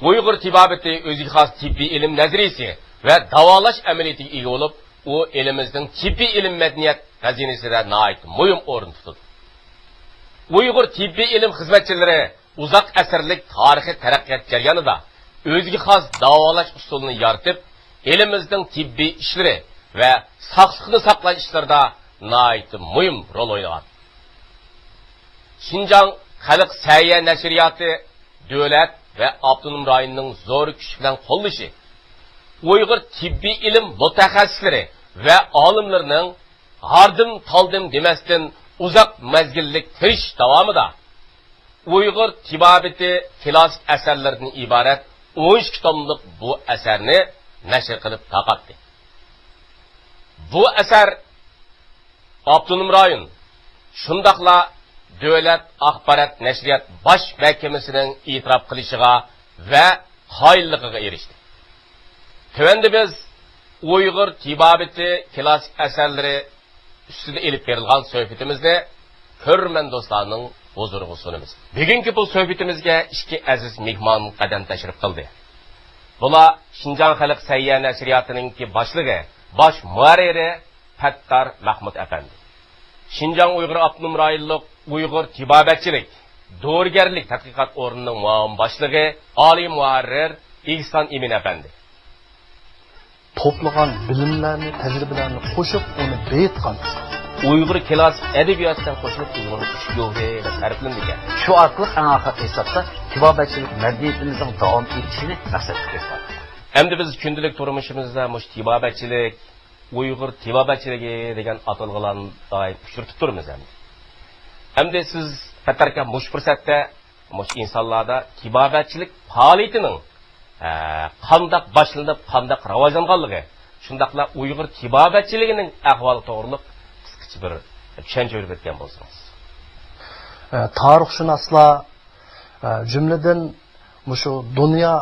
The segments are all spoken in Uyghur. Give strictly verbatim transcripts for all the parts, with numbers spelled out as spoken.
ئۇيغۇر تېبابىتى ئۆزىگە خاس تېببىي ئىلىم نەزەرىيىسى ۋە داۋالاش ئەمەلىيىتىگە ئىگە بولۇپ، ئۇ ئېلىمىزنىڭ تېببىي ئىلىم مەدەنىيەت خەزىنىسىدە ناھايىتى مۇھىم ئورۇن تۇتىدۇ. ئۇيغۇر تېببىي ئىلىم خىزمەتچىلىرى ئۇزاق ئەسىرلىك تارىخىي تەرەققىيات جەريانىدا ئۆزىگە خاس داۋالاش ئۇسۇلىنى يارىتىپ، ئېلىمىزنىڭ تېببىي ئىشلىرى ۋە ساقلىقنى ساقلاش ئىشلىرىدا ناھايىتى مۇھىم رول ئوينىغان. شىنجاڭ خەلق سەھىيە نەشرىياتى دۆلەت ۋە ئاپتونوم رايوننىڭ زور كۈچ بىلەن قوللىشى، ئۇيغۇر تېببىي ئىلىم مۇتەخەسسىسلىرى ۋە ئالىملىرىنىڭ ھاردىم-تالدىم دېمەستىن ئۇزاق مەزگىللىك تىرىشىش داۋامىدا ئۇيغۇر تېبابىتى كلاسسىك ئەسەرلىرىدىن ئىبارەت ئون ئىككى توملۇق بۇ ئەسەرنى نەشر قىلىپ تارقاتتى. بۇ ئەسەر ئاپتونوم رايون، شۇنداقلا دۆلەت ئاخبارات نەشرىيات باش مەھكىمىسىنىڭ ئېتىراپ قىلىشىغا ۋە قايىللىقىغا ئېرىشتى. تۆۋەندە بىز ئۇيغۇر تېبابىتى كلاسسىك ئەسەرلىرى ئۈستىدە ئېلىپ بېرىلغان سۆھبىتىمىزنى كۆرۈرمەن دوستلارنىڭ ھۇزۇرىغا سۇنىمىز. بۈگۈنكى بۇ سۆھبىتىمىزگە ئىككى ئەزىز مېھمان قەدەم تەشرىپ قىلدى. بۇلار شىنجاڭ خەلق سەھىيە نەشرىياتىنىڭكى باشلىقى، باش مۇھەررىرى پەتتار مەھمۇت ئەپەندى. شىنجاڭ ئۇيغۇر ئاپتونوم رايونلۇق ئۇيغۇر تېبابەتچىلىك، دورىگەرلىك تەتقىقات ئورنىنىڭ مۇئاۋىن باشلىقى، ئالىي مۇھەررىر ئېھسان ئىمىن ئەپەندى. توپلىغان بىلىملەرنى، تەجرىبىلەرنى قوشۇپ، ئۇنى بېيىتقان. ئۇيغۇر كلاسسىك ئەدەبىياتى بىلەن قوشۇلۇپ، ئۇيغۇرنىڭ ئۈچ گۆھىرى دەپ تەرىپلىنىدىكەن. شۇ ئارقىلىق ئەڭ ئاخىرقى ھېسابتا تېبابەتچىلىك مەدەنىيىتىمىزنىڭ داۋام ئېتىشىنى مەقسەت قىلىپ قويغان. ئەمدى بىز كۈندىلىك تۇرمۇشىمىزدا مۇشۇ تېبابەتچىلىك، ئۇيغۇر تېبابەتچىلىكى دېگەن ئاتالغۇلارنى دائىم ئۇچرىتىپ تۇرىمىز ئەمدى. ئەمدى سىز پەتتار ئاكا مۇشۇ پۇرسەتتە مۇشۇ ئىنسانلاردا تېبابەتچىلىك پائالىيىتىنىڭ، ئە، قانداق باشلىنىپ، قانداق راۋاجلانغانلىقى، شۇنداقلا ئۇيغۇر تېبابەتچىلىكىنىڭ ئەھۋالى توغرىلىق قىسقىچە بىر چۈشەنچە بېرىپ ئۆتكەن بولسىڭىز. ئە، تارىخشۇناسلار، ئە، جۈملىدىن مۇشۇ دۇنيا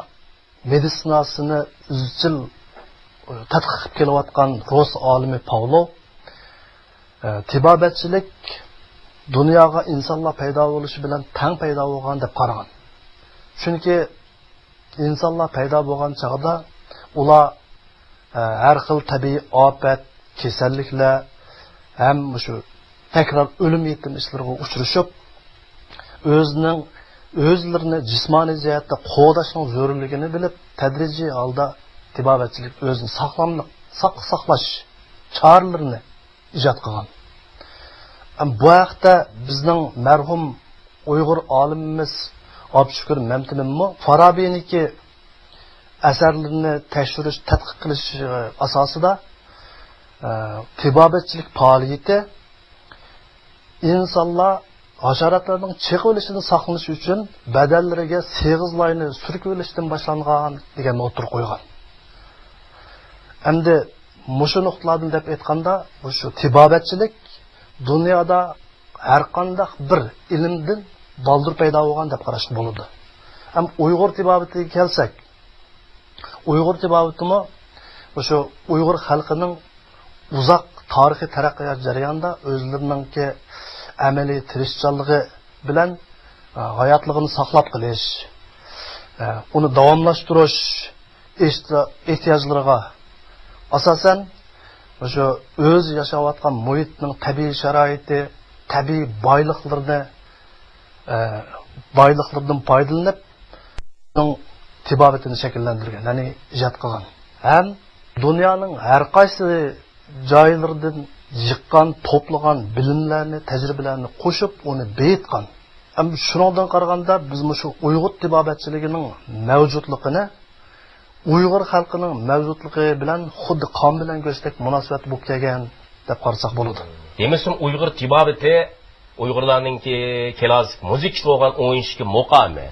مېدىتسىناسىنى ئىزچىل تەتقىق قىلىپ كېلىۋاتقان رۇس ئالىمى پاۋلوۋ، ئە، تېبابەتچىلىك دۇنياغا ئىنسانلار پەيدا بولۇشى بىلەن تەڭ پەيدا بولغان دەپ قارىغان. چۈنكى ئىنسانلار پەيدا بولغان چاغدا ئۇلار، ئە، ھەر خىل تەبىئىي ئاپەت، كېسەللىكلەر ھەم مۇشۇ تەكرار ئۆلۈم يېتىم ئىشلىرىغا ئۇچرىشىپ، ئۆزىنىڭ، ئۆزلىرىنى جىسمانىي جەھەتتە قوغداشنىڭ زۆرۈرلۈكىنى بىلىپ، تەدرىجىي ھالدا تېبابەتچىلىك ئۆزىنى ساقلاملىق، ساق-، ساقلاش چارىلىرىنى ئىجاد قىلغان. ئەم، بۇ ھەقتە بىزنىڭ مەرھۇم ئۇيغۇر ئالىمىمىز ئابدۇشۈكۈر مەمتىمىنمۇ فارابىنىڭكى ئەسەرلىرىنى تەكشۈرۈش، تەتقىق قىلىش، ئە، ئاساسىدا، ئە، تېبابەتچىلىك پائالىيىتى ئىنسانلار ھاشاراتلارنىڭ چېقىۋېلىشىدىن ساقلىنىش ئۈچۈن بەدەنلىرىگە سېغىزلاينى سۈركىۋېلىشتىن باشلانغان دېگەننى ئوتتۇرىغا قويغان. ئەمدى مۇشۇ نۇقتىلاردىن دەپ ئېيتقاندا، مۇشۇ تېبابەتچىلىك دۇنيادا ھەرقانداق بىر ئىلىمدىن بالدۇر پەيدا بولغان دەپ قاراشقا بولىدۇ. ھەم ئۇيغۇر تېبابىتىگە كەلسەك، ئۇيغۇر تېبابىتىمۇ مۇشۇ ئۇيغۇر خەلقىنىڭ ئۇزاق تارىخىي تەرەققىيات جەريانىدا ئۆزلىرىنىڭكى ئەمەلىي تىرىشچانلىقى بىلەن، ئە، ھاياتلىقىنى ساقلاپ قېلىش، ئە، ئۇنى داۋاملاشتۇرۇش ئېھتىيا-، ئېھتىياجلىرىغا ئاساسەن، مۇشۇ ئۆزى ياشاۋاتقان مۇھىتنىڭ تەبىئىي شارائىتى، تەبىئىي بايلىقلىرىنى، ئە، بايلىقلىرىدىن پايدىلىنىپ، ئۇنىڭ تېبابىتىنى شەكىللەندۈرگەن، يەنى ئىجاد قىلغان. ھەم دۇنيانىڭ ھەر قايسى جايلىرىدىن يىغقان، توپلىغان بىلىملەرنى، تەجرىبىلەرنى قوشۇپ، ئۇنى بېيىتقان. ھەم شۇنىڭدىن قارىغاندا، بىز مۇشۇ ئۇيغۇر تېبابەتچىلىكىنىڭ مەۋجۇتلۇقىنى ئۇيغۇر خەلقىنىڭ مەۋجۇتلۇقى بىلەن خۇددى قان بىلەن گۆشتەك مۇناسىۋەتلىك بولۇپ كەلگەن دەپ قارىساق بولىدۇ. دېمىسىمۇ ئۇيغۇر تېبابىتى ئۇيغۇرلارنىڭكى كلاسسىك مۇزىكىسى بولغان ئون ئىككى مۇقامى،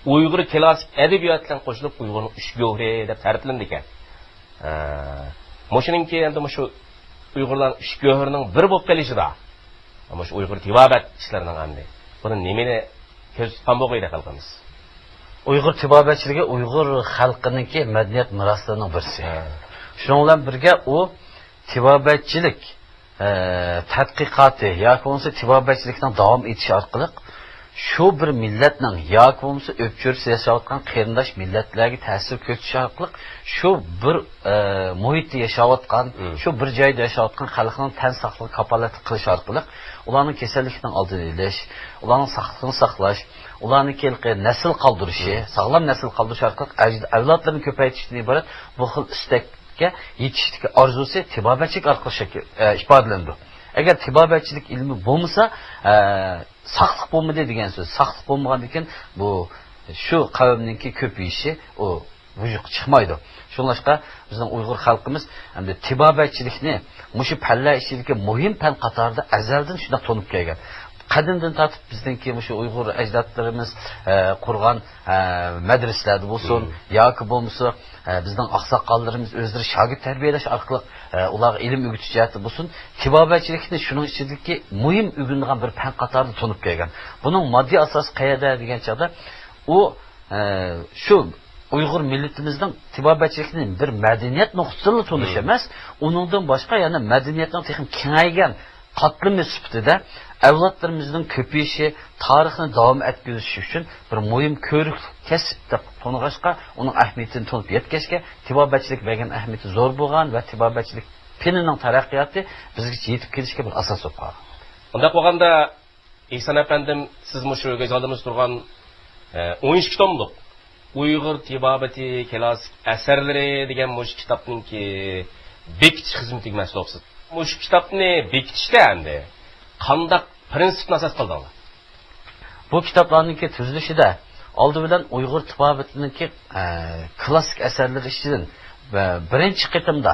ئۇيغۇر كلاسسىك ئەدەبىياتى بىلەن قوشۇلۇپ ئۇيغۇرنىڭ ئۈچ گۆھىرى دەپ تەرىپلىنىدىكەن. ئە، مۇشۇنىڭكى ئەمدى مۇشۇ ئۇيغۇرلارنىڭ ئۈچ گۆھىرىنىڭ بىرى بولۇپ قېلىشىدا، مۇشۇ ئۇيغۇر تېبابەت ئىشلىرىنىڭ ئەمدى بۇنى نېمىنى كۆزدە تۇتقان بولغىيدى خەلقىمىز؟ ئۇيغۇر تېبابەتچىلىكى ئۇيغۇر خەلقىنىڭكى مەدەنىيەت مىراسلىرىنىڭ بىرسى. ھە. شۇنىڭ بىلەن بىرگە ئۇ تېبابەتچىلىك، ئە، تەتقىقاتى ياكى بولمىسا تېبابەتچىلىكنىڭ داۋام ئېتىشى ئارقىلىق شۇ بىر مىللەتنىڭ ياكى بولمىسا ئۆپچۆرىسى ياشاۋاتقان قېرىنداش مىللەتلەرگە تەسىر كۆرسىتىش ئارقىلىق شۇ بىر، ئە، مۇھىتتا ياشاۋاتقان، مم. شۇ بىر جايدا ياشاۋاتقان خەلقنىڭ تەن ساقلىقىغا كاپالەتلىك قىلىش ئارقىلىق ئۇلارنىڭ كېسەللىكنىڭ ئالدىنى ئېلىش، ئۇلارنىڭ ساقلىقىنى ساقلاش، ئۇلارنىڭكى ھېلىقى نەسىل قالدۇرۇشى، مم. ساغلام نەسىل قالدۇرۇش ئارقىلىق ئەج-، ئەۋلادلىرىنى كۆپەيتىشتىن ئىبارەت بۇ خىل ئىستەككە يېتىشتىكى ئارزۇسى تېبابەتچىلىك ئارقىلىق شەكىل، ئە، ئىپادىلىنىدۇ. ئەگەر تېبابەتچىلىك ئىلمى بولمىسا، ئە، ساقلىق بولمىدى دېگەن سۆز. ساقلىق بولمىغاندىن كېيىن بۇ، شۇ قەۋمنىڭكى كۆپىيىشى ئۇ ۋۇجۇدقا چىقمايدۇ. شۇڭلاشقا بىزنىڭ ئۇيغۇر خەلقىمىز ئەمدى تېبابەتچىلىكنى مۇشۇ پەنلەر ئىچىدىكى مۇھىم پەن قاتارىدا ئەزەلدىن شۇنداق تونۇپ كەلگەن. قەدىمدىن تارتىپ بىزنىڭكى مۇشۇ ئۇيغۇر ئەجدادلىرىمىز، ئە، قۇرغان، ئە، مەدرىسىلەردە بولسۇن، مم. ياكى بولمىسا، ئە، بىزنىڭ ئاقساقاللىرىمىز ئۆزلىرى شاگىرت تەربىيەلەش ئارقىلىق، ئە، ئۇلارغا ئىلىم ئۆگىتىش جەھەتتە بولسۇن، تېبابەتچىلىكنى شۇنىڭ ئىچىدىكى مۇھىم ئۆگىنىدىغان بىر پەن قاتارىدا تونۇپ كەلگەن. بۇنىڭ ماددىي ئاساسى قەيەردە دېگەن چاغدا، ئۇ، ئە، شۇ ئۇيغۇر مىللىتىمىزنىڭ تېبابەتچىلىكنى بىر مەدەنىيەت نۇقتىسىدىنلا تونۇش مم. ئەمەس، ئۇنىڭدىن باشقا يەنە مەدەنىيەتنىڭ تېخىمۇ كېڭەيگەن قاتلىمى سۈپىتىدە ئەۋلادلىرىمىزنىڭ كۆپىيىشى، تارىخنى داۋام ئەتكۈزۈش ئۈچۈن بىر مۇھىم كۆۋرۈكلۈك كەسىپ دەپ تونۇغاچقا، ئۇنىڭ ئەھمىيىتىنى تونۇپ يەتكەچكە، تېبابەتچىلىك بەرگەن ئەھمىيىتى زور بولغان ۋە تېبابەتچىلىك پېنىنىڭ تەرەققىياتى بىزگىچە يېتىپ كېلىشكە بىر ئاساس بولۇپ قالغان. ئۇنداق بولغاندا، ئېھسان ئەپەندىم، سىز مۇشۇ كۆز ئالدىمىزدا تۇرغان، ئە، ئون ئىككى توملۇق ئۇيغۇر تېبابىتى كلاسسىك ئەسەرلىرى دېگەن مۇشۇ كىتابنىڭكى بېكىتىش خىزمىتىگە مەسئۇل بولۇپسىز. مۇشۇ كىتابنى بېكىتىشتە ئەمدى قانداق پىرىنسىپنى ئاساس قىلدىڭلار؟ بۇ كىتابلارنىڭكى تۈزۈلۈشىدە ئالدى بىلەن ئۇيغۇر تېبابىتىنىڭكى، ئە، كلاسسىك ئەسەرلىرى ئىچىدىن، ئە، بىرىنچى قېتىمدا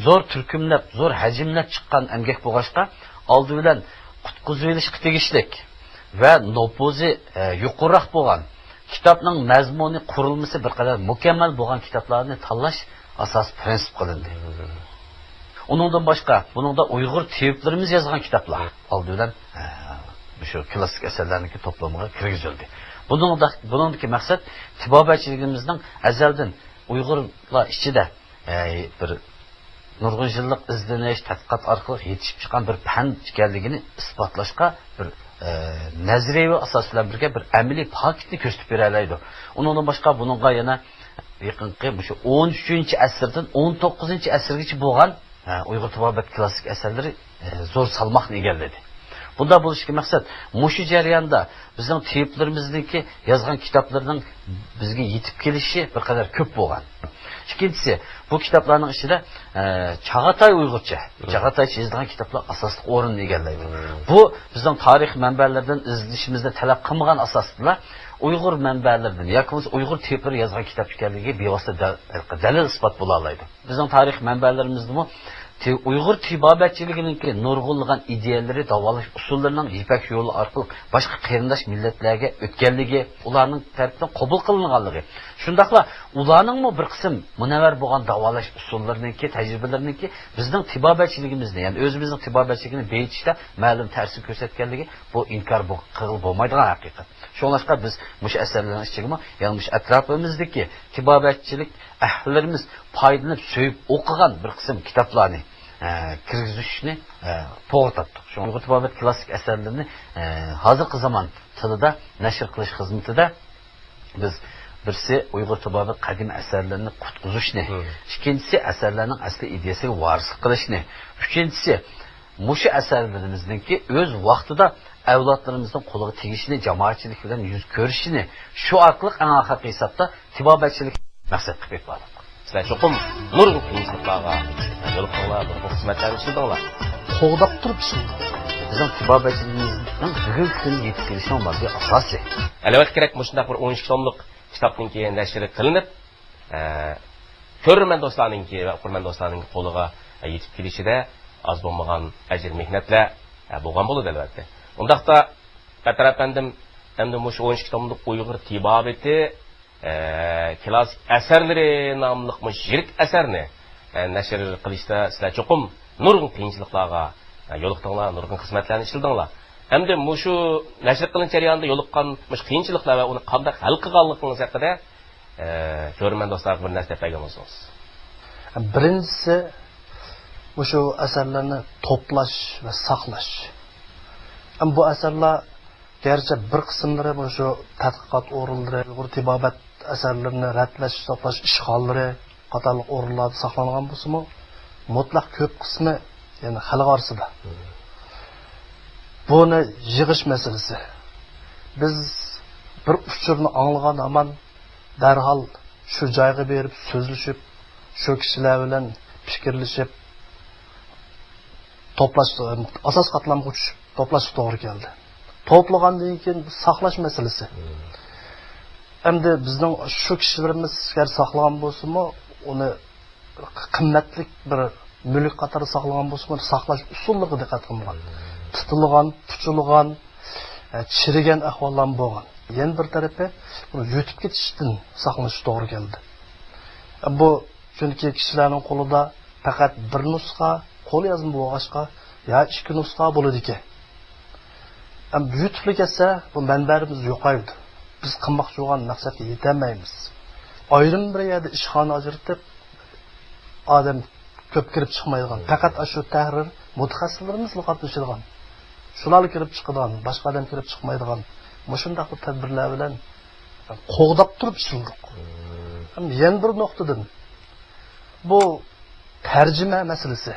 زور تۈركۈملەپ، زور ھەجىملەپ چىققان ئەمگەك بولغاچقا، ئالدى بىلەن قۇتقۇزۇۋېلىشقا تېگىشلىك ۋە نوپۇزى، ئە، يۇقىرىراق بولغان، كىتابنىڭ مەزمۇنى، قۇرۇلمىسى بىر قەدەر مۇكەممەل بولغان كىتابلارنى تاللاش ئاساسىي پىرىنسىپ قىلىندى. ئۇنىڭدىن باشقا، بۇنىڭدا ئۇيغۇر تېبىپلىرىمىز يازغان كىتابلار ئالدى بىلەن، ئە، مۇشۇ كلاسسىك ئەسەرلەرنىڭكى توپلىمىغا كىرگۈزۈلدى. بۇنىڭدا، بۇنىڭدىكى مەقسەت تېبابەتچىلىكىمىزنىڭ ئەزەلدىن ئۇيغۇرلار ئىچىدە، ئە، بىر نۇرغۇن يىللىق ئىزدىنىش، تەتقىقات ئارقىلىق يېتىشىپ چىققان بىر پەن ئىكەنلىكىنى ئىسپاتلاشقا بىر، ئە، نەزەرىيەۋى ئاساس بىلەن بىرگە بىر ئەمەلىي پاكىتنى كۆرسىتىپ بېرەلەيدۇ. ئۇنىڭدىن باشقا بۇنىڭغا يەنە يېقىنقى مۇشۇ ئون ئۈچىنچى ئەسىردىن ئون توققۇزىنچى ئەسىرگىچە بولغان، ھە، ئۇيغۇر تېبابەت كلاسسىك ئەسەرلىرى، ئە، زور سالماقنى ئىگىلىدى. بۇنداق بولۇشتىكى مەقسەت، مۇشۇ جەرياندا بىزنىڭ تېبىپلىرىمىزنىڭكى يازغان كىتابلىرىنىڭ بىزگە يېتىپ كېلىشى بىر قەدەر كۆپ بولغان. ئىككىنچىسى، بۇ كىتابلارنىڭ ئىچىدە، ئە، چاغاتاي ئۇيغۇرچە، مم. چاغاتايچە يېزىلغان كىتابلار ئاساسلىق ئورۇننى ئىگىلەيدۇ. مم. بۇ بىزنىڭ تارىخ مەنبەلىرىدىن ئىزدىنىشىمىزنى تەلەپ قىلمىغان ئاساستا ئۇيغۇر مەنبەلىرىدىن ياكى بولمىسا ئۇيغۇر تېبىپلىرى يازغان كىتاب ئىكەنلىكىگە بىۋاسىتە دەل-، دەلىل ئىسپات بولالايدۇ. بىزنىڭ تارىخ مەنبەلىرىمىزدىمۇ تې-، ئۇيغۇر تېبابەتچىلىكىنىڭكى نۇرغۇنلىغان ئىدىيەلىرى، داۋالاش ئۇسۇللىرىنىڭ يىپەك يولى ئارقىلىق باشقا قېرىنداش مىللەتلەرگە ئۆتكەنلىكى، ئۇلارنىڭ تەرىپىدىن قوبۇل قىلىنغانلىقى، شۇنداقلا ئۇلارنىڭمۇ بىر قىسىم مۇنەۋۋەر بولغان داۋالاش ئۇسۇللىرىنىڭكى، تەجرىبىلىرىنىڭكى بىزنىڭ تېبابەتچىلىكىمىزنى، يەنى ئۆزىمىزنىڭ تېبابەتچىلىكىنى بېيىتىشتە مەلۇم تەسىر كۆرسەتكەنلىكى، بۇ ئىنكار بو-، قىلغىلى بولمايدىغان ھەقىقەت. شۇڭلاشقا بىز مۇشۇ ئەسەرلەرنىڭ ئىچىگىمۇ، يەنى مۇشۇ ئەتراپىمىزدىكى تېبابەتچىلىك ئەھلىلىرىمىز پايدىلىنىپ سۆيۈپ ئوقۇغان بىر قىسىم كىتابلارنى، ئە، كىرگۈزۈشنى، ئە، توغرا تاپتۇق. شۇڭا ئۇيغۇر تېبابەت كلاسسىك ئەسەرلىرىنى، ئە، ھازىرقى زامان تىلىدا نەشر قىلىش خىزمىتىدە بىز بىرسى ئۇيغۇر تېبابەت قەدىمىي ئەسەرلىرىنى قۇتقۇزۇشنى، مم. ئىككىنچىسى ئەسەرلەرنىڭ ئەسلىي ئىدىيەسىگە ۋارىسلىق قىلىشنى، ئۈچىنچىسى مۇشۇ ئەسەرلىرىمىزنىڭكى ئۆز ۋاقتىدا ئەۋلادلىرىمىزنىڭ قولىغا تېگىشىنى، جامائەتچىلىك بىلەن يۈز كۆرۈشىنى، شۇ ئارقىلىق ئەڭ ئاخىرقى ھېسابتا تېبابەتچىلىك مەقسەت قىلىپ ئېلىپ باردۇق. سىلەر چوقۇم نۇرغۇن قىيىنچىلىقلارغا يولۇقتۇڭلار، نۇرغۇن خىزمەتلەرنى ئىشلىدىڭلار. قوغداپ تۇرۇپ ئىشلىدىڭلار. بىزنىڭ تېبابەتچىلىكىمىزنىڭ بۈگۈنكى كۈنگە يېتىپ كېلىشىنىڭ ماددىي ئاساسى. ئەلۋەتتە كېرەك، مۇشۇنداق بىر ئون ئىككى توملۇق كىتابنىڭكى نەشرى قىلىنىپ، ئە، كۆرۈرمەن دوستلارنىڭكى ۋە ئوقۇرمەن دوستلارنىڭكى قولىغا يېتىپ كېلىشىدە ئاز بولمىغان ئەجىر مېھنەتلەر، ئە، بولغان بولىدۇ، ئەلۋەتتە. ئۇنداقتا، بەتتەر ئەپەندىم، ئەمدى مۇشۇ ئون ئىككى توملۇق ئۇيغۇر تېبابىتى، ئە، كلاسسىك ئەسەرلىرى ناملىق مۇشۇ يىرىك ئەسەرنى، ئە، نەشر قىلىشتا سىلەر چوقۇم نۇرغۇن قىيىنچىلىقلارغا، ئە، يولۇقتۇڭلار، نۇرغۇن خىزمەتلەرنى ئىشلىدىڭلار. ئەمدى مۇشۇ نەشر قىلىش جەريانىدا يولۇققان مۇشۇ قىيىنچىلىقلار ۋە ئۇنى قانداق ھەل قىلغانلىقىڭىز ھەققىدە، ئە، كۆرۈرمەن دوستلارغا بىر نەرسە دەپ بەرگەن بولسىڭىز. بىرىنچىسى، مۇشۇ ئەسەرلەرنى توپلاش ۋە ساقلاش. ئەم، بۇ ئەسەرلەر گەرچە بىر قىسىملىرى مۇشۇ تەتقىقات ئورۇنلىرى، ئۇيغۇر تېبابەت ئەسەرلىرىنى رەتلەش، ھېسابلاش ئىشخانىلىرى قاتارلىق ئورۇنلاردا ساقلانغان بولسىمۇ، مۇتلەق كۆپ قىسمى يەنە خەلق ئارىسىدا. بۇنى يىغىش مەسىلىسى. بىز بىر ئۇچۇرنى ئاڭلىغان ھامان دەرھال شۇ جايغا بېرىپ سۆزلىشىپ، شۇ كىشىلەر بىلەن پىكىرلىشىپ، توپلاش، ئاساس قاتلامغا چۈشۈپ توپلاشقا توغرا كەلدى. توپلىغاندىن كېيىن ساقلاش مەسىلىسى. ئەمدى بىزنىڭ شۇ كىشىلىرىمىز ئەگەر ساقلىغان بولسىمۇ، ئۇنى قىممەتلىك بىر مۈلۈك قاتارىدا ساقلىغان بولسىمۇ، ساقلاش ئۇسۇللىرىغا دىققەت قىلمىغان. تۇتۇلغان، پۇچۇلغان، ئە، چىرىگەن ئەھۋاللارمۇ بولغان. يەنە بىر تەرىپى، بۇنى يۇتۇپ كېتىشتىن ساقلىنىش توغرا كەلدى. ئە، بۇ چۈنكى كىشىلەرنىڭ قولىدا پەقەت بىر نۇسخا قول يازما بولغاچقا، يا ئىككى نۇسخا بولىدىكەن. ئەمما يۇتۇپلا كەتسە، بۇ مەنبەلىرىمىز يوقايدۇ. بىز قىلماقچى بولغان مەقسەتكە يېتەلمەيمىز. ئايرىم بىر يەردە ئىشخانا ئاجرىتىپ، ئادەم كۆپ كىرىپ چىقمايدىغان، پەقەت ئاشۇ تەھرىر مۇتەخەسسىسلىرىمىزلا قاتنىشىدىغان، شۇلارلا كىرىپ چىقىدىغان، باشقا ئادەم كىرىپ چىقمايدىغان، مۇشۇنداق بىر تەدبىرلەر بىلەن قوغداپ تۇرۇپ ئىشلىدۇق. ھەم يەنە بىر نۇقتىدىن، بۇ تەرجىمە مەسىلىسى.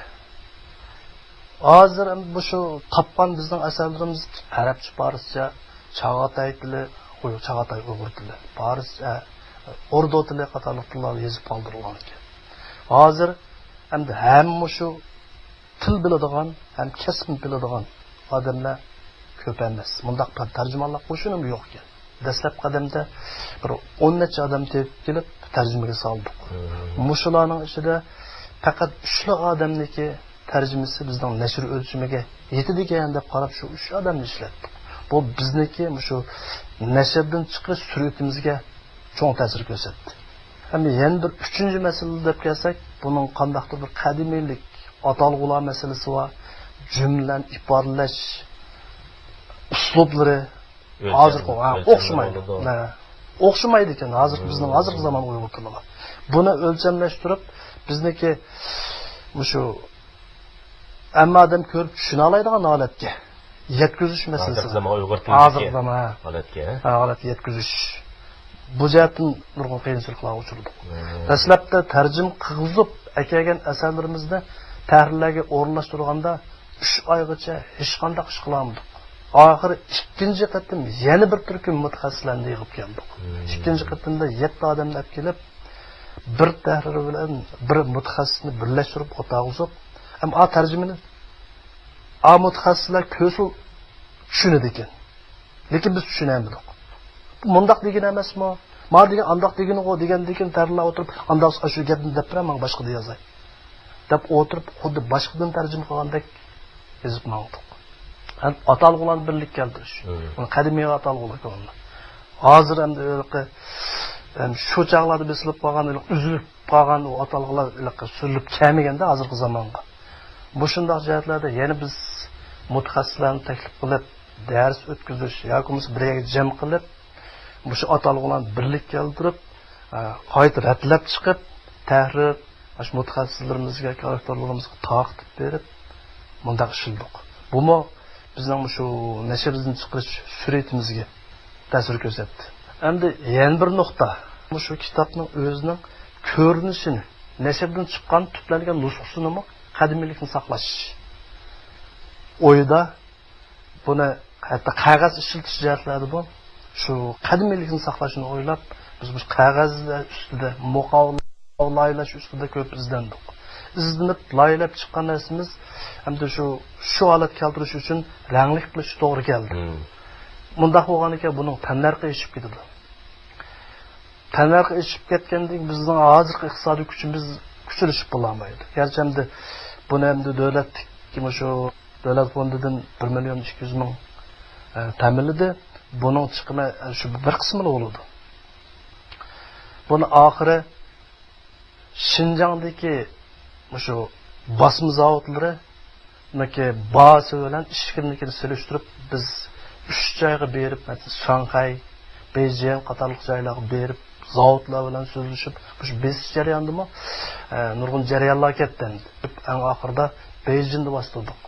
ھازىر ئەمدى مۇشۇ تاپقان بىزنىڭ ئەسەرلىرىمىز ئەرەبچە، پارسچە، چاغاتاي تىلى، ئۇي-، چاغاتاي ئۇيغۇر تىلى، پارسچە، ئوردۇ تىلى قاتارلىق تىللاردا يېزىپ قالدۇرۇلغان ئىكەن. ھازىر ئەمدى ھەم مۇشۇ تىل بىلىدىغان، ھەم كەسىپنى بىلىدىغان ئادەملەر كۆپ ئەمەس. مۇنداق تەرجىمانلار قوشۇنىمۇ يوق ئىكەن. دەسلەپكى قەدەمدە بىر ئون نەچچە ئادەم تېپىپ كېلىپ تەرجىمىگە سالدۇق. مۇشۇلارنىڭ ئىچىدە پەقەت ئۈچلا ئادەمنىڭكى تەرجىمىسى بىزنىڭ نەشر ئۆلچىمىگە يېتىدىكەن دەپ قاراپ، شۇ ئۈچ ئادەمنى ئىشلەتتۇق. بۇ بىزنىڭكى مۇشۇ نەشردىن چىقىرىش سۈرئىتىمىزگە چوڭ تەسىر كۆرسەتتى. ھەم يەنە بىر ئۈچىنچى مەسىلە دەپ كەلسەك، بۇنىڭ قانداقتۇر بىر قەدىمىيلىك، ئاتالغۇلار مەسىلىسى بار. جۈملىلەرنى ئىپادىلەش ئۇسلۇبلىرى ھازىرقى، ھە، ئۆلچەم، ئوخشىمايدۇ. بولىدۇ. ھە. ئوخشىمايدىكەن ھازىرقى، بىزنىڭ ھازىرقى زامان ئۇيغۇر تىلىغا. بۇنى ئۆلچەملەشتۈرۈپ، بىزنىڭكى مۇشۇ ھەممە ئادەم كۆرۈپ چۈشىنەلەيدىغان ھالەتكە يەتكۈزۈش مەسىلىسى. ھازىرقى زامان ئۇيغۇر تىلىدىكى ھازىرقى زامان، ھە. ھالەتكە، ھە؟ ھە، ھالەتكە يەتكۈزۈش. بۇ جەھەتتىن نۇرغۇن قىيىنچىلىقلارغا ئۇچرىدۇق. دەسلەپتە تەرجىمە قىلغۇزۇپ ئەكەلگەن ئەسەرلىرىمىزنى تەھرىرلەرگە ئورۇنلاشتۇرغاندا ئۈچ ئايغىچە ھېچقانداق ئىش قىلالمىدۇق. ئاخىرى ئىككىنچى قېتىم يەنە بىر تۈركۈم مۇتەخەسسىسلەرنى يىغىپ كەلدۇق. ئىككىنچى قېتىمدا يەتتە ئادەمنى ئەپ كېلىپ، بىر تەھرىر بىلەن بىر مۇتەخەسسىسنى بىرلەشتۈرۈپ ئوتتۇرىغا قويۇپ، ئەمما ئا تەرجىمىنى ئا مۇتەخەسسىسلەر كۆرسە چۈشىنىدىكەن. لېكىن بىز چۈشىنەلمىدۇق. بۇ مۇنداق دېگىنى ئەمەسمۇ؟ ما دېگەن ئانداق دېگىنىغۇ دېگەندىن كېيىن تەھرىرلەر ئولتۇرۇپ، ئانداق ئاشۇ گەپنى دەپ بېرە، ماڭا باشقىدا يازاي دەپ ئولتۇرۇپ، خۇددى باشقىدىن تەرجىمە قىلغاندەك يېزىپ ماڭدۇق. ھەم ئاتالغۇلارنى بىرلىككە كەلتۈرۈش. مم. بۇنى قەدىمىي ئاتالغۇلار كۆرۈنىدۇ. ھازىر ئەمدى ھېلىقى، ئەم، شۇ چاغلاردا بېسىلىپ قالغان، ھېلىقى ئۈزۈلۈپ قالغان ئۇ ئاتالغۇلار ھېلىقى سۈرۈلۈپ كەلمىگەندە ھازىرقى زامانغا. مۇشۇنداق جەھەتلەردە يەنە بىز مۇتەخەسسىسلەرنى تەكلىپ قىلىپ، دەرس ئۆتكۈزۈش ياكى بولمىسا بىر يەرگە جەم قىلىپ، مۇشۇ ئاتالغۇلارنى بىرلىككە كەلتۈرۈپ، ئە، قايتا رەتلەپ چىقىپ، تەھرىر، مۇشۇ مۇتەخەسسىسلىرىمىزگە، كارىكتورلىرىمىزغا تارقىتىپ بېرىپ، مۇنداق ئىشلىدۇق. بۇمۇ بىزنىڭ مۇشۇ نەشردىن چىقىرىش سۈرئىتىمىزگە تەسىر كۆرسەتتى. ئەمدى يەنە بىر نۇقتا، مۇشۇ كىتابنىڭ ئۆزىنىڭ كۆرۈنۈشىنى، نەشردىن چىققان تۈپلەنگەن نۇسخىسىنىمۇ قەدىمىيلىكنى ساقلاش ئويىدا، بۇنى ھەتتا قەغەز ئىشلىتىش جەھەتلەردىمۇ شۇ قەدىمىيلىكنى ساقلاشنى ئويلاپ، بىز مۇشۇ قەغەزلەر ئۈستىدە مۇقاۋا لايىھەلەش ئۈستىدە كۆپ ئىزدەندۇق. ئىزدىنىپ لايىھەلەپ چىققان نەرسىمىز ئەمدى شۇ، شۇ ھالەتكە كەلتۈرۈش ئۈچۈن رەڭلىك قىلىش توغرا كەلدى. مۇنداق بولغاندىكىن بۇنىڭ تەننەرخى ئېشىپ كېتىدۇ. تەننەرخى ئېشىپ كەتكەندىن كېيىن بىزنىڭ ھازىرقى ئىقتىسادىي كۈچىمىز كۈچلىشىپ بولالمايدۇ. گەرچە ئەمدى بۇنى ئەمدى دۆلەتتىكى مۇشۇ دۆلەت فوندىدىن بىر مىليون ئىككى يۈز مىڭ، ئە، تەمىنلىدى. بۇنىڭ چىقىمى، ئە، شۇ بىر قىسمىلا بولىدۇ. بۇنى ئاخىرى شىنجاڭدىكى مۇشۇ باسما زاۋۇتلىرىنىڭكى باھاسى بىلەن ئىشىكىنىڭكىنى سېلىشتۇرۇپ، بىز ئۈچ جايغا بېرىپ، مەسىلەن، شاڭخەي، بېيجىڭ قاتارلىق جايلارغا بېرىپ، زاۋۇتلار بىلەن سۆزلىشىپ، مۇشۇ بېسىش جەريانىدىمۇ، ئە، نۇرغۇن جەريانلار كەتتى. ئەڭ ئاخىرىدا بېيجىڭدا باستۇردۇق.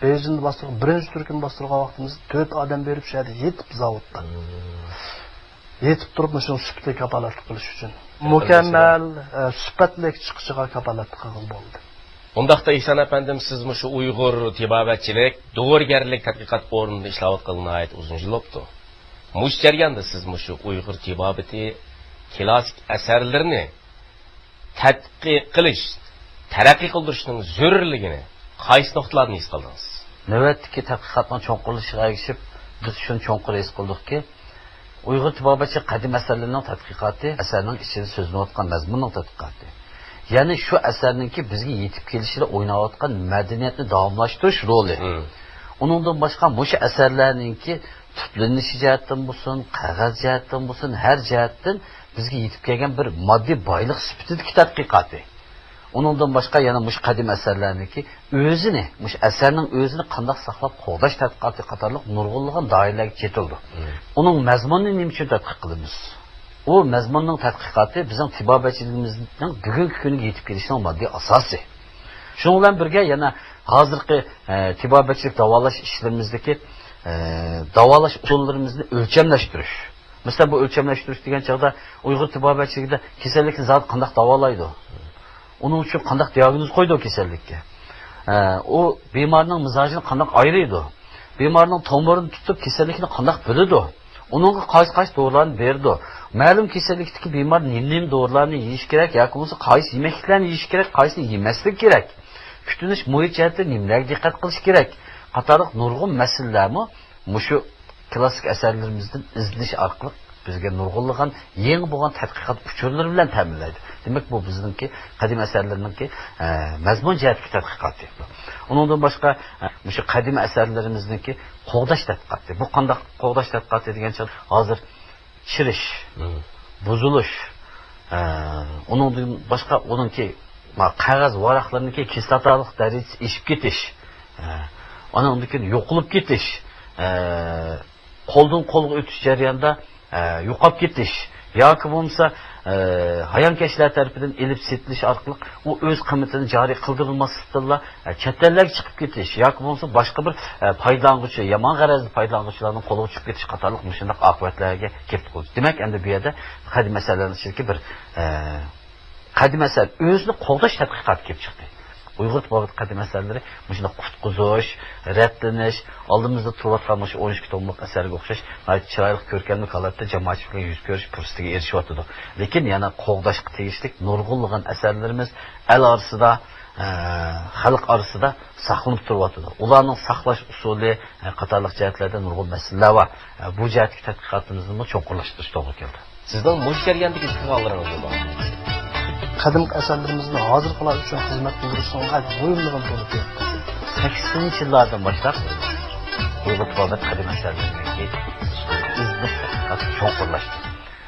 بېيجىڭدا باستۇرغان، بىرىنچى تۈركۈمنى باستۇرغان ۋاقتىمىزدا تۆت ئادەم بېرىپ شۇ يەردە يېتىپ زاۋۇتتا. يېتىپ تۇرۇپ مۇشۇنىڭ سۈپىتىگە كاپالەتلىك قىلىش ئۈچۈن. مۇكەممەل، ئە، سۈپەتلىك چىقىشىغا كاپالەتلىك قىلغىلى بولدى. ئۇنداقتا ئېھسان ئەپەندىم، سىز مۇشۇ ئۇيغۇر تېبابەتچىلىك، دورىگەرلىك تەتقىقات ئورنىدا ئىشلەۋاتقىلى ناھايىتى ئۇزۇن يىل بوپتۇ. مۇشۇ جەرياندا سىز مۇشۇ ئۇيغۇر تېبابىتى كلاسسىك ئەسەرلىرىنى تەتقىق قىلىش، تەرەققىي قىلدۇرۇشنىڭ زۆرۈرلۈكىنى قايسى نۇقتىلاردىن ھېس قىلدىڭىز؟ نۆۋەتتىكى تەتقىقاتنىڭ چوڭقۇرلىشىشىغا ئەگىشىپ، بىز شۇنى چوڭقۇر ھېس قىلدۇقكى، ئۇيغۇر تېبابەتچى قەدىم ئەسەرلىرىنىڭ تەتقىقاتى ئەسەرنىڭ ئىچىدە سۆزلىنىۋاتقان مەزمۇننىڭ تەتقىقاتى. يەنى شۇ ئەسەرنىڭكى بىزگە يېتىپ كېلىشىدە ئويناۋاتقان مەدەنىيەتنى داۋاملاشتۇرۇش رولى. مم. ئۇنىڭدىن باشقا مۇشۇ ئەسەرلەرنىڭكى تىپلىنىشى جەھەتتىن بولسۇن، قەغەز جەھەتتىن بولسۇن، ھەر جەھەتتىن بىزگە يېتىپ كەلگەن بىر ماددىي بايلىق سۈپىتىدىكى تەتقىقاتى. ئۇنىڭدىن باشقا يەنە مۇشۇ قەدىم ئەسەرلەرنىڭكى ئۆزىنى، مۇشۇ ئەسەرنىڭ ئۆزىنى قانداق ساقلاپ قوغداش تەتقىقاتى قاتارلىق نۇرغۇنلىغان دائىرىلەرگە چېتىلىدۇ. مم. ئۇنىڭ مەزمۇنىنى نېمە ئۈچۈن تەتقىق قىلىمىز؟ ئۇ مەزمۇننىڭ تەتقىقاتى بىزنىڭ تېبابەتچىلىكىمىزنىڭ بۈگۈنكى كۈنگە يېتىپ كېلىشىنىڭ ماددىي ئاساسى. شۇنىڭ بىلەن بىرگە يەنە ھازىرقى، ئە، تېبابەتچىلىك داۋالاش ئىشلىرىمىزدىكى، ئە، داۋالاش ئۇسۇللىرىمىزنى ئۆلچەملەشتۈرۈش. مەسىلەن، بۇ ئۆلچەملەشتۈرۈش دېگەن چاغدا ئۇيغۇر تېبابەتچىلىكىدە كېسەللىكنى زادى قانداق داۋالايدۇ؟ ئۇنىڭ ئۈچۈن قانداق دىئاگنوز قويىدۇ كېسەللىككە؟ ئە، ئۇ بىمارنىڭ مىزاجىنى قانداق ئايرىيدۇ؟ بىمارنىڭ تومۇرىنى تۇتۇپ، كېسەللىكنى قانداق بىلىدۇ؟ ئۇنىڭغا قايسى، قايسى دورىلارنى بېرىدۇ؟ مەلۇم كېسەللىكتىكى بىمار نېمە، نېمە دورىلارنى يېيىش كېرەك ياكى بولمىسا قايسى يېمەكلىكلەرنى يېيىش كېرەك، قايسىنى يېمەسلىك كېرەك؟ كۈتۈنۈش مۇھىت جەھەتتە نېمىلەرگە دىققەت قىلىش كېرەك؟ قاتارلىق نۇرغۇن مەسىلىلەرمۇ مۇشۇ كلاسسىك ئەسەرلىرىمىزدىن ئىزدىنىش ئارقىلىق بىزگە نۇرغۇنلىغان يېڭى بولغان تەتقىقات ئۇچۇرلىرى بىلەن تەمىنلەيدۇ. دېمەك، بۇ بىزنىڭكى قەدىم ئەسەرلىرىنىڭكى، ئە، مەزمۇن جەھەتتىكى تەتقىقاتى. ئۇنىڭدىن باشقا، ئە، مۇشۇ قەدىم ئەسەرلىرىمىزنىڭكى قوغداش تەتقىقاتى. بۇ قانداق قوغداش تەتقىقاتى دېگەن چاغدا، ھازىر چىرىش، مم، بۇزۇلۇش، ئە، ئۇنىڭدىن باشقا ئۇنىڭكى، ما، قەغەز ۋاراقلىرىنىڭكى كىسلاتالىق دەرىجىسى ئېشىپ كېتىش، ئە، ئانىڭدىن كېيىن يوقىلىپ كېتىش، ئە، قولدىن قولغا ئۆتۈش جەريانىدا، ئە، يوقاپ كېتىش ياكى بولمىسا، ئە، ھايانكەشلەر تەرىپىدىن ئېلىپ سېتىلىش ئارقىلىق ئۇ ئۆز قىممىتىنى جارى قىلدۇرۇلماسلىقتىنلا، ئە، چەت ئەللەرگە چىقىپ كېتىش ياكى بولمىسا باشقا بىر، ئە، پايدىلانغۇچى، يامان غەرەزلىك پايدىلانغۇچىلارنىڭ قولىغا چۈشۈپ كېتىش قاتارلىق مۇشۇنداق ئاقىۋەتلەرگە كەپ قالىدۇ. دېمەك، ئەمدى بۇ يەردە قەدىم ئەسەرلەرنىڭ ئىچىدىكى بىر، ئە، قەدىم ئەسەر ئۆزىنى قوغداش تەتقىقاتى كېلىپ چىقتى. ئۇيغۇر تېبابەت قەدىم ئەسەرلىرى مۇشۇنداق قۇتقۇزۇش، رەتلىنىش، ئالدىمىزدا تۇرۇۋاتقان مۇشۇ ئون ئىككى توملۇق ئەسەرگە ئوخشاش ناھايىتى چىرايلىق، كۆركەملىك ھالەتتە جامائەتچىلىك بىلەن يۈز كۆرۈشۈپ پۇرسىتىگە ئېرىشىۋاتىدۇ. لېكىن يەنە قوغداشقا تېگىشلىك نۇرغۇنلىغان ئەسەرلىرىمىز ئەل ئارىسىدا، ئە، خەلق ئارىسىدا ساقلىنىپ تۇرۇۋاتىدۇ. ئۇلارنىڭ ساقلاش ئۇسۇلى، ئە، قاتارلىق جەھەتلەردە نۇرغۇن مەسىلىلەر بار. ئە، بۇ جەھەتتىكى تەتقىقاتىمىزنىمۇ چوڭقۇرلاشتۇرۇش توغرا كەلدى. سىزنىڭ مۇشۇ جەرياندىكى ئىزدىھاللىرىڭىز نېمە؟ قەدىمكى ئەسەرلىرىمىزنى ھازىرقىلار ئۈچۈن خىزمەت قىلدۇرۇشنىڭ ناھايىتى مۇھىملىقىنى تونۇپ يەتتى. سەكسىنىنچى يىللاردىن باشلاپ ئۇيغۇر تېبابەت قەدىم ئەسەرلىرىنىڭكى ئىزدىنىش تەتقىقاتى چوڭقۇرلاشتى.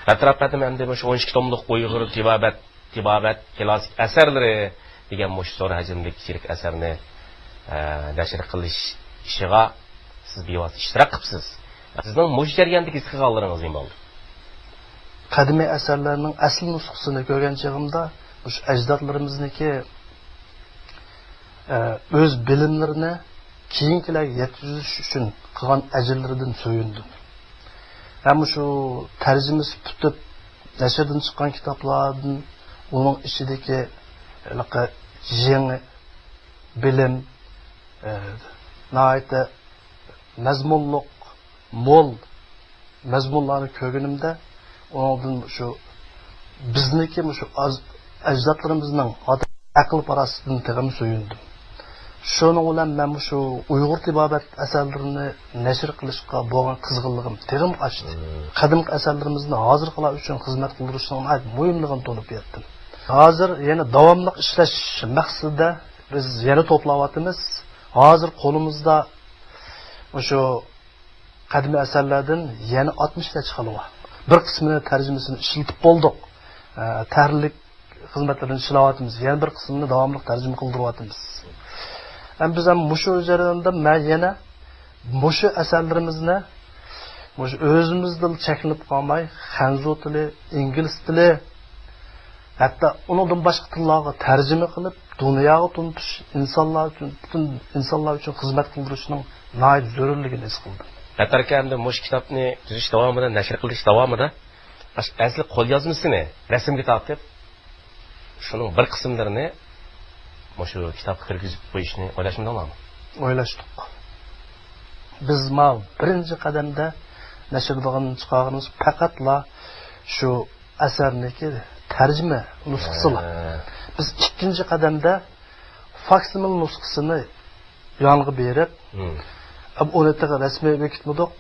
بەترەپ قەدىم ئەمدى مۇشۇ ئون ئىككى توملۇق ئۇيغۇر تېبابەت تېبابەت كلاسسىك ئەسەرلىرى دېگەن مۇشۇ زور ھەجىملىك يىرىك ئەسەرنى، ئە، نەشر قىلىش ئىشىغا سىز بىۋاسىتە ئىشتىراك قىپسىز. سىزنىڭ مۇشۇ جەرياندىكى ھېس قىلغانلىرىڭىز نېمە بولدى؟ قەدىمىي ئەسەرلەرنىڭ ئەسلى نۇسخىسىنى كۆرگەن چېغىمدا، مۇشۇ ئەجدادلىرىمىزنىڭكى، ئە، ئۆز بىلىملىرىنى كېيىنكىلەرگە يەتكۈزۈش ئۈچۈن قىلغان ئەجىرلىرىدىن سۆيۈندۈم. ھەم شۇ تەرجىمىسى پۈتۈپ نەشردىن چىققان كىتابلاردىن ئۇنىڭ ئىچىدىكى ھېلىقى يېڭى بىلىم، ئە، ناھايىتى مەزمۇنلۇق، مول مەزمۇنلارنى كۆرگىنىمدە، ئۇنىڭدىن شۇ بىزنىڭكى مۇشۇ ئاز-، ئەجدادلىرىمىزنىڭ ئەقىل-پاراسىتىدىن تېخىمۇ سۆيۈندۈم. شۇنىڭ بىلەن مەن مۇشۇ ئۇيغۇر تېبابەت ئەسەرلىرىنى نەشر قىلىشقا بولغان قىزغىنلىقىم تېخىمۇ ئاشتى. مم. قەدىمكى ئەسەرلىرىمىزنى ھازىرقىلار ئۈچۈن خىزمەت قىلدۇرۇشنىڭ ناھايىتى مۇھىملىقىنى تونۇپ يەتتىم. ھازىر يەنە داۋاملىق ئىشلەش مەقسىتىدە بىز يەنە توپلاۋاتىمىز. ھازىر قولىمىزدا مۇشۇ قەدىمىي ئەسەرلەردىن يەنە ئاتمىش نەچچە خىلى بار. بىر قىسمىنى تەرجىمىسىنى ئىشلىتىپ بولدۇق. ئە، تەھرىرلىك خىزمەتلىرىنى ئىشلەۋاتىمىز. يەنە بىر قىسمىنى داۋاملىق تەرجىمە قىلدۇرۇۋاتىمىز. ھەم بىز ھەم مۇشۇ جەرياندا مەن يەنە مۇشۇ ئەسەرلىرىمىزنى مۇشۇ ئۆزىمىزدىلا چەكلىنىپ قالماي، خەنزۇ تىلى، ئىنگلىز تىلى، ھەتتا ئۇنىڭدىن باشقا تىللارغا تەرجىمە قىلىپ، دۇنياغا تونۇتۇش، ئىنسانلار ئۈچۈن، پۈتۈن ئىنسانلار ئۈچۈن خىزمەت قىلدۇرۇشنىڭ ناھايىتى زۆرۈرلۈكىنى ھېس قىلدىم. بەتەركە ئەمدى مۇشۇ كىتابنى تۈزۈش داۋامىدا، نەشر قىلىش داۋامىدا ئەسلى قوليازمىسىنى رەسىمگە تارتىپ، شۇنىڭ بىر قىسىملىرىنى مۇشۇ كىتابقا كىرگۈزۈپ قويۇشنى ئويلاشمىدىڭلارمۇ؟ ئويلاشتۇق. بىز ما بىرىنچى قەدەمدە نەشر قىلغان، چىقارغىنىمىز پەقەتلا شۇ ئەسەرنىڭكى تەرجىمە نۇسخىسىلا. ھە. بىز ئىككىنچى قەدەمدە فاكسىمىل نۇسخىسىنى يانغا بېرىپ، مم. ئۇنى تېخى رەسمىي بېكىتمىدۇق.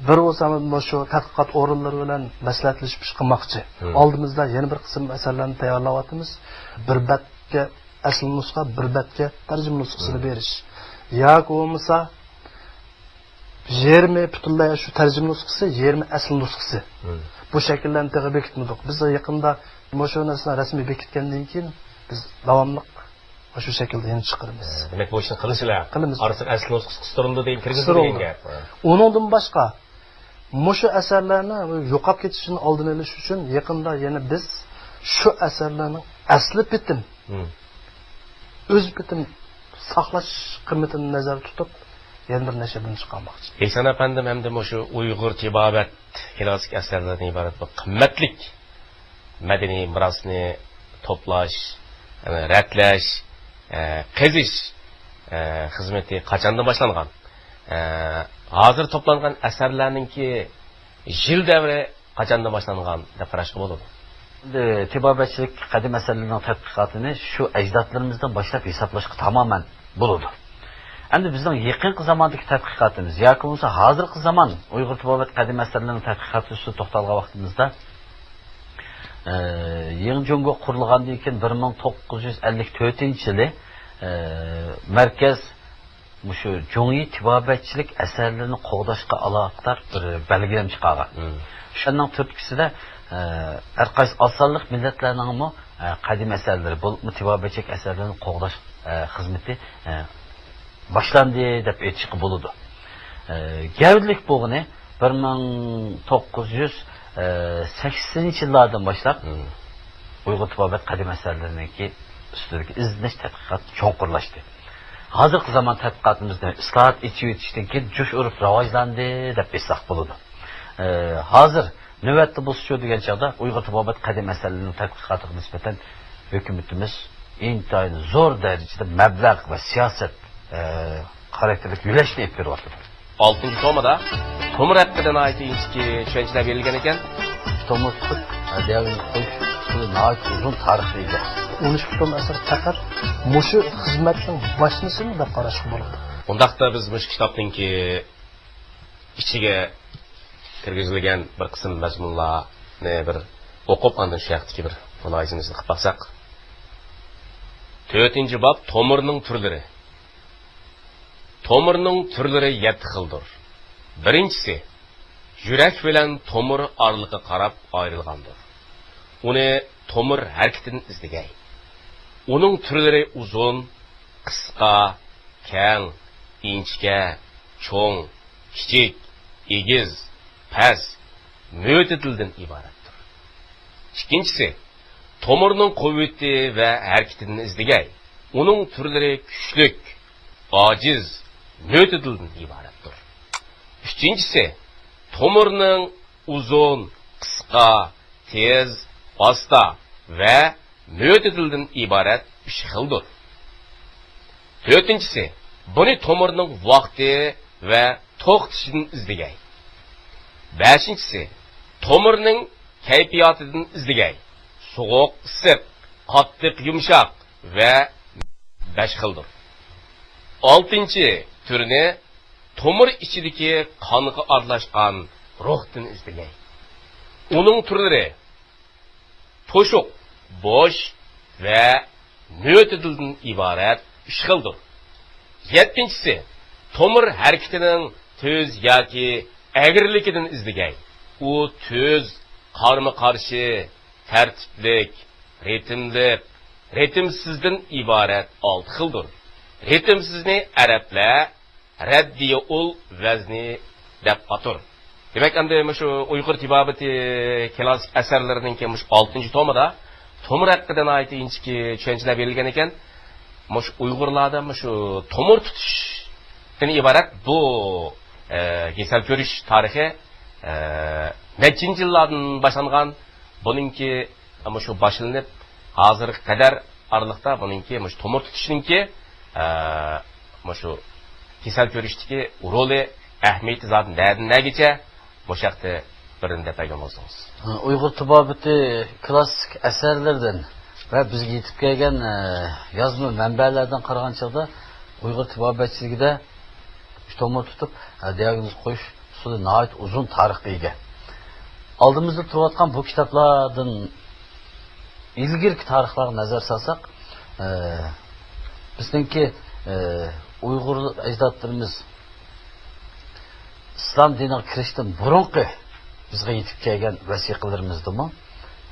بىر بولسا مۇشۇ تەتقىقات ئورۇنلىرى بىلەن مەسلىھەتلىشىپ ئىش قىلماقچى. مم. ئالدىمىزدا يەنە بىر قىسىم ئەسەرلەرنى تەييارلاۋاتىمىز. بىر بەتكە ئەسلى نۇسخا، بىر بەتكە تەرجىمە نۇسخىسىنى مم. بېرىش. ياكى بولمىسا، يېرىمى پۈتۈنلەي شۇ تەرجىمە نۇسخىسى، يېرىمى ئەسلى نۇسخىسى. مم. بۇ شەكىللەرنى تېخى بېكىتمىدۇق. بىز يېقىندا مۇشۇ نەرسىنى رەسمىي بېكىتكەندىن كېيىن، بىز داۋاملىق شۇ شەكىلدە يەنە چىقىرىمىز. دېمەك، بۇ ئىشنى قىلىشىلا. قىلىمىز. ئارىسىغا ئەسلى نۇسخىسى قىستۇرۇلىدۇ دېگەن، كىرگۈزۈلىدۇ دېگەن گەپ. ئۇنىڭدىن باشقا، مۇشۇ ئەسەرلەرنىڭ يوقاپ كېتىشىنىڭ ئالدىنى ئېلىش ئۈچۈن يېقىندا يەنە بىز شۇ ئەسەرلەرنىڭ ئەسلى پېتىم، مم. ئۆز پېتىم ساقلاش قىممىتىنى نەزەردە تۇتۇپ، يەنە بىر نەشردىن چىقارماقچى. ئېھسان ئەپەندىم، ئەمدى مۇشۇ ئۇيغۇر تېبابەت كلاسسىك ئەسەرلىرىدىن ئىبارەت بۇ قىممەتلىك مەدەنىي مىراسنى توپلاش، رەتلەش، ئە، قېزىش، ئە، خىزمىتى قاچاندىن باشلانغان؟ ئە، ھازىر توپلانغان ئەسەرلەرنىڭكى يىل دەۋرى قاچاندىن باشلانغان دەپ قاراشقا بولىدۇ. ئەمدى تېبابەتچىلىك قەدىم ئەسەرلىرىنىڭ تەتقىقاتىنى شۇ ئەجدادلىرىمىزدىن باشلاپ ھېسابلاشقا تامامەن بولىدۇ. ئەمدى بىزنىڭ يېقىنقى زاماندىكى تەتقىقاتىمىز ياكى بولمىسا ھازىرقى زامان ئۇيغۇر تېبابەت قەدىم ئەسەرلىرىنىڭ تەتقىقاتى ئۈستىدە توختالغان ۋاقتىمىزدا، ئە، يېڭى جۇڭگو قۇرۇلغاندىن كېيىن بىر مىڭ توققۇز يۈز ئەللىك تۆتىنچى يىلى، ئە، مەركەز مۇشۇ جۇڭيى تېبابەتچىلىك ئەسەرلىرىنى قوغداشقا ئالاقىدار بىر بەلگىلىمە چىقارغان. مم. شۇنىڭ تۈرتكىسىدە، ئە، ھەر قايسى ئاز سانلىق مىللەتلەرنىڭمۇ، ئە، قەدىم ئەسەرلىرى، بولۇپمۇ تېبابەتچىلىك ئەسەرلىرىنى قوغداش، ئە، خىزمىتى، ئە، باشلاندى دەپ ئېيتىشقا بولىدۇ. ئە، گەۋدىلىك بولغىنى بىر مىڭ توققۇز يۈز سەكسىنىنچى يىللاردىن باشلاپ، مم. ئۇيغۇر تېبابەت قەدىم ئەسەرلىرىنىڭكى ئۈستىدىكى ئىزدىنىش تەتقىقات چوڭقۇرلاشتى. ھازىرقى زامان تەتقىقاتىمىزنى ئىسلاھات، ئېچىۋېتىشتىن كېيىن جۇش ئۇرۇپ راۋاجلاندى دەپ ئېيتساق بولىدۇ. ئە، ھازىر نۆۋەتتە بولسىچۇ دېگەن چاغدا ئۇيغۇر تېبابەت قەدىم ئەسەرلىرىنىڭ تەتقىقاتىغا نىسبەتەن ھۆكۈمىتىمىز ئىنتايىن زور دەرىجىدە مەبلەغ ۋە سىياسەت، ئە، خاراكتېرلىك يۆلەشنى ئېلىپ بېرىۋاتىدۇ. ئالتىنچى تومىدا تومۇر ھەققىدە ناھايىتى ئىنچىكە چۈشەنچىلەر بېرىلگەن ئىكەن. تومۇر تۇتۇش، ئە، دەۋرىنى قويۇش ئۇسۇلى ناھايىتى ئۇزۇن تارىخقا ئىگە. ئون ئىككى توم ئەسەر پەقەت مۇشۇ خىزمەتنىڭ باشلىنىشىمۇ دەپ قاراشقا بولىدۇ. ئۇنداقتا بىز مۇشۇ كىتابنىڭكى ئىچىگە كىرگۈزۈلگەن بىر قىسىم مەزمۇنلارنى بىر ئوقۇپ، ئاندىن شۇ ھەقتىكى بىر مۇلاھىزىمىزنى قىلىپ باقساق. تۆتىنچى باب، تومۇرنىڭ تۈرلىرى. تومۇرنىڭ تۈرلىرى يەتتە خىلدۇر. بىرىنچىسى، يۈرەك بىلەن تومۇر ئارىلىقىغا قاراپ ئايرىلغاندۇر. ئۇنى تومۇر ھەرىكىتىدىن ئىزدىگەي. ئۇنىڭ تۈرلىرى ئۇزۇن، قىسقا، كەڭ، ئىنچىكە، چوڭ، كىچىك، ئېگىز، پەس، مۆتىدىلدىن ئىبارەتتۇر. ئىككىنچىسى، تومۇرنىڭ قۇۋۋىتى ۋە ھەرىكىتىدىن ئىزدىگەي. ئۇنىڭ تۈرلىرى كۈچلۈك، ئاجىز، مۆتىدىلدىن ئىبارەتتۇر. ئۈچىنچىسى، تومۇرنىڭ ئۇزۇن، قىسقا، تېز، ئاستا ۋە مۆتىدىلدىن ئىبارەت ئۈچ خىلدۇر. تۆتىنچىسى، بۇنى تومۇرنىڭ ۋاقتى ۋە توختىشىدىن ئىزدىگەي. بەشىنچىسى، تومۇرنىڭ كەيپىياتىدىن ئىزدىگەي. سوغۇق، ئىسسىق، قاتتىق، يۇمشاق ۋە بەش خىلدۇر. ئالتىنچى تۈرنى تومۇر ئىچىدىكى قانغا ئارىلاشقان روھتىن ئىزدىگەي. ئۇنىڭ تۈرلىرى توشۇق، بوش ۋە مۆتىدىلدىن ئىبارەت ئۈچ خىلدۇر. يەتتىنچىسى، تومۇر ھەرىكىتىنىڭ تۈز ياكى ئەگرىلىكىدىن ئىزدىگەي. ئۇ تۈز، قارمۇ-قارشى، تەرتىپلىك، رىتىملىق، رىتىمسىزدىن ئىبارەت ئالتە خىلدۇر. رىتىمسىزنى ئەرەبلەر رەددىيە ئۇل ۋەزنى دەپ ئاتىدۇ. دېمەك، ئەمدى مۇشۇ ئۇيغۇر تېبابىتى كلاسسىك ئەسەرلىرىنىڭكى مۇشۇ ئالتىنچى تومىدا تومۇر ھەققىدە ناھايىتى ئىنچىكە چۈشەنچىلەر بېرىلگەن ئىكەن. مۇشۇ ئۇيغۇرلاردا مۇشۇ تومۇر تۇتۇشتىن ئىبارەت بۇ، ئە، كېسەل كۆرۈش تارىخى، ئە، نەچچىنچى يىللاردىن باشلانغان، بۇنىڭكى مۇشۇ باشلىنىپ ھازىرغا قەدەر ئارىلىقتا بۇنىڭكى مۇشۇ تومۇر تۇتۇشنىڭكى، ئە، مۇشۇ كېسەل كۆرۈشتىكى رولى، ئەھمىيىتى زادى نەدىن نەگىچە؟ مۇشۇ ھەقتە بىرنى دەپ بەرگەن بولسىڭىز. ئۇيغۇر تېبابىتى كلاسسىك ئەسەرلىرىدىن ۋە بىزگە يېتىپ كەلگەن، ئە، يازما مەنبەلەردىن قارىغان چاغدا ئۇيغۇر تېبابەتچىلىكىدە تومۇر تۇتۇپ، ئە، دىئاگنوز قويۇش ئۇسۇلى ناھايىتى ئۇزۇن تارىخقا ئىگە. ئالدىمىزدا تۇرۇۋاتقان بۇ كىتابلاردىن ئىلگىرىكى تارىخلارغا نەزەر سالساق، ئە، بىزنىڭكى، ئە، ئۇيغۇر ئەجدادلىرىمىز ئىسلام دىنىغا كىرىشتىن بۇرۇنقى بىزگە يېتىپ كەلگەن ۋەسىقىلىرىمىزدىمۇ،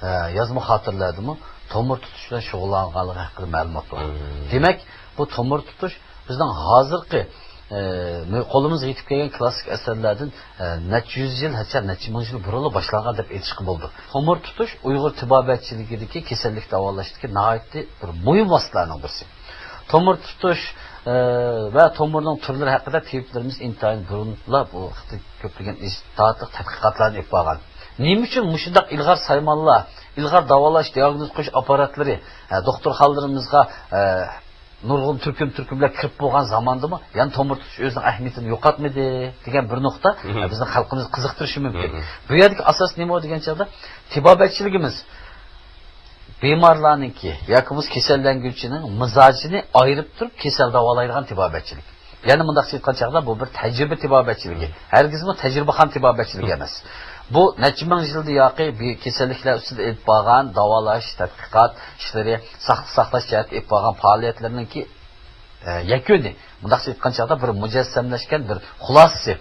ئە، يازما خاتىرىلەردىمۇ تومۇر تۇتۇش بىلەن شۇغۇللانغانلىقى ھەققىدە مەلۇمات بار. مم. دېمەك، بۇ تومۇر تۇتۇش بىزنىڭ ھازىرقى، ئە، قولىمىزغا يېتىپ كەلگەن كلاسسىك ئەسەرلەردىن، ئە، نەچچە يۈز يىل، ھەتتا نەچچە مىڭ يىل بۇرۇنلا باشلانغان دەپ ئېيتىشقا بولىدۇ. تومۇر تۇتۇش ئۇيغۇر تېبابەتچىلىكىدىكى كېسەللىك داۋالاشتىكى ناھايىتى بىر مۇھىم ۋاسىتىلەرنىڭ بىرسى. تومۇر تۇتۇش، ئە، ۋە تومۇرنىڭ تۈرلىرى ھەققىدە تېبىپلىرىمىز ئىنتايىن بۇرۇنلا بۇ ھەقتە كۆپلىگەن ئىجتىھاتلىق تەتقىقاتلارنى ئېلىپ بارغان. نېمە ئۈچۈن مۇشۇنداق ئىلغار سايمانلار، ئىلغار داۋالاش، دىئاگنوز قويۇش ئاپپاراتلىرى، ئە، دوختۇرخانىلىرىمىزغا، ئە، نۇرغۇن تۈركۈم-تۈركۈملەر كىرىپ بولغان زاماندىمۇ يەنە تومۇر تۇتۇش ئۆزىنىڭ ئەھمىيىتىنى يوقاتمىدى دېگەن بىر نۇقتا، مم، بىزنىڭ خەلقىمىزنى قىزىقتۇرۇشى مۇمكىن. مم. بۇ يەردىكى ئاساس نېمە دېگەن چاغدا، تېبابەتچىلىكىمىز بىمارلارنىڭكى ياكى بولمىسا كېسەللەنگۈچىنىڭ مىزاجىنى ئايرىپ تۇرۇپ كېسەل داۋالايدىغان تېبابەتچىلىك. يەنە مۇنداقچە ئېيتقان چاغدا، بۇ بىر تەجرىبە تېبابەتچىلىكى. مم. ھەرگىزمۇ تەجرىبىخانا تېبابەتچىلىكى مم. ئەمەس. بۇ نەچچە مىڭ يىلدىن ياقى بۇ كېسەللىكلەر ئۈستىدە ئېلىپ بارغان داۋالاش، تەتقىقات ئىشلىرى، ساقلىق ساقلاش جەھەتتە ئېلىپ بارغان پائالىيەتلىرىنىڭكى، ئە، يەكۈنى. مۇنداقچە ئېيتقان چاغدا بىر مۇجەسسەملەشكەن بىر خۇلاسىسى.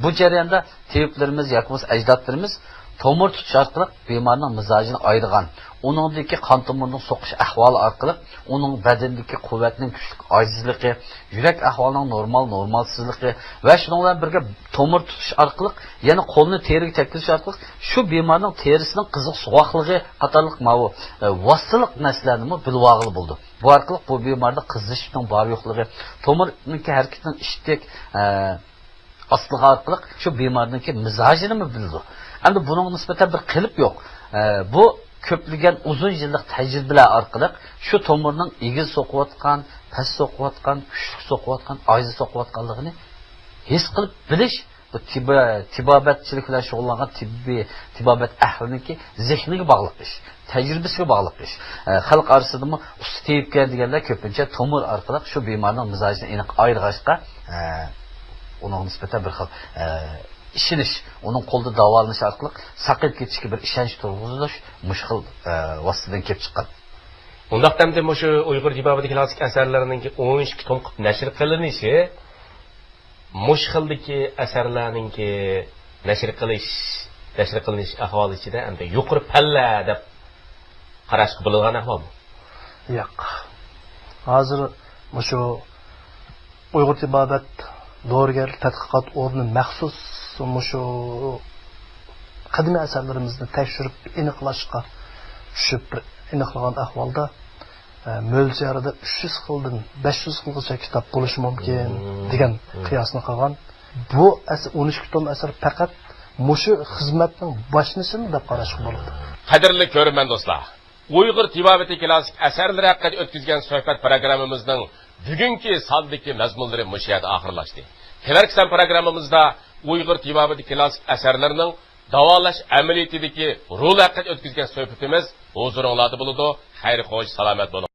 بۇ جەرياندا تېبىپلىرىمىز ياكى بولمىسا ئەجدادلىرىمىز تومۇر تۇتۇش ئارقىلىق بىمارنىڭ مىزاجىنى ئايرىغان، ئۇنىڭدىكى قان تومۇرىنىڭ سوقۇش ئەھۋالى ئارقىلىق ئۇنىڭ بەدىنىدىكى قۇۋۋەتنىڭ كۈچلۈك ئاجىزلىقى، يۈرەك ئەھۋالىنىڭ نورمال نورمالسىزلىقى ۋە شۇنىڭ بىلەن بىرگە تومۇر تۇتۇش ئارقىلىق، يەنى قولنى تېرىگە تەگكۈزۈش ئارقىلىق شۇ بىمارنىڭ تېرىسىنىڭ قىزىق سوغۇقلۇقى قاتارلىق ماۋۇ، ئە، ۋاسىتىلىق نەرسىلەرنىمۇ بىلىۋالغىلى بولىدۇ. بۇ ئارقىلىق بۇ بىماردا قىزىشىشنىڭ بار يوقلۇقى، تومۇرنىڭكى ھەرىكىتىنىڭ ئىشتەك، ئە، ئاستىلىقى ئارقىلىق شۇ بىمارنىڭكى مىزاجىنىمۇ بىلىدۇ. ئەمدى بۇنىڭغا نىسبەتەن بىر قېلىپ يوق. ئە، بۇ كۆپلىگەن ئۇزۇن يىللىق تەجرىبىلەر ئارقىلىق شۇ تومۇرنىڭ ئېگىز سوقۇۋاتقان، پەس سوقۇۋاتقان، كۈچلۈك سوقۇۋاتقان، ئاجىز سوقۇۋاتقانلىقىنى ھېس قىلىپ بىلىش، بۇ تېبا-، تېبابەتچىلىك بىلەن شۇغۇللانغان تېببىي، تېبابەت ئەھلىنىڭكى زېھنىگە باغلىق ئىش، تەجرىبىسىگە باغلىق ئىش. ئە، خەلق ئارىسىدىمۇ ئۇستا تېبىپكەن دېگەنلەر كۆپىنچە تومۇر ئارقىلىق شۇ بىمارنىڭ مىزاجىنى ئېنىق ئايرىغاچقا، ئە، ئۇنىڭغا نىسبەتەن بىر خىل، ئە، ئىشىنىش، ئۇنىڭ قولىدا داۋالىنىشى ئارقىلىق ساقىيىپ كېتىشكە بىر ئىشەنچ تۇرغۇزۇش مۇشۇ خىل، ئە، ۋاسىتىدىن كېلىپ چىققان. ئۇنداقتا ئەمدى مۇشۇ ئۇيغۇر تېبابىتى كلاسسىك ئەسەرلىرىنىڭكى ئون ئىككى توم قىلىپ نەشر قىلىنىشى، مۇشۇ خىلدىكى ئەسەرلەرنىڭكى نەشر قىلىش، نەشر قىلىنىش ئەھۋالى ئىچىدە ئەمدى يۇقىرى پەللە دەپ قاراشقا بولىدىغان ئەھۋالمۇ؟ ياق. ھازىر مۇشۇ ئۇيغۇر تېبابەت دورىگەرلىك تەتقىقات ئورنى مەخسۇس مۇشۇ قەدىمىي ئەسەرلىرىمىزنى تەكشۈرۈپ ئېنىقلاشقا چۈشۈپ، بىر ئېنىقلىغان ئەھۋالدا، ئە، مۆلچەردە ئۈچ يۈز خىلدىن بەش يۈز خىلغىچە كىتاب بولۇشى مۇمكىن مم. دېگەن مم. قىياسنى قىلغان. بۇ ئەس-، ئون ئىككى توم ئەسەر پەقەت مۇشۇ خىزمەتنىڭ باشلىنىشىلا دەپ قاراشقا بولىدۇ. قەدىرلىك كۆرۈرمەن دوستلار، ئۇيغۇر تېبابىتى كلاسسىك ئەسەرلىرى ھەققىدە ئۆتكۈزگەن سۆھبەت پروگراممىمىزنىڭ بۈگۈنكى ساندىكى مەزمۇنلىرى مۇشۇ يەردە ئاخىرلاشتى. كېلەركى سان پروگراممىمىزدا ئۇيغۇر تېبابىتى كلاسسىك ئەسەرلىرىنىڭ داۋالاش ئەمەلىيىتىدىكى رولى ھەققىدە ئۆتكۈزگەن سۆھبىتىمىز ھۇزۇرۇڭلاردا بولىدۇ. خەير خوش، سالامەت بولۇڭ.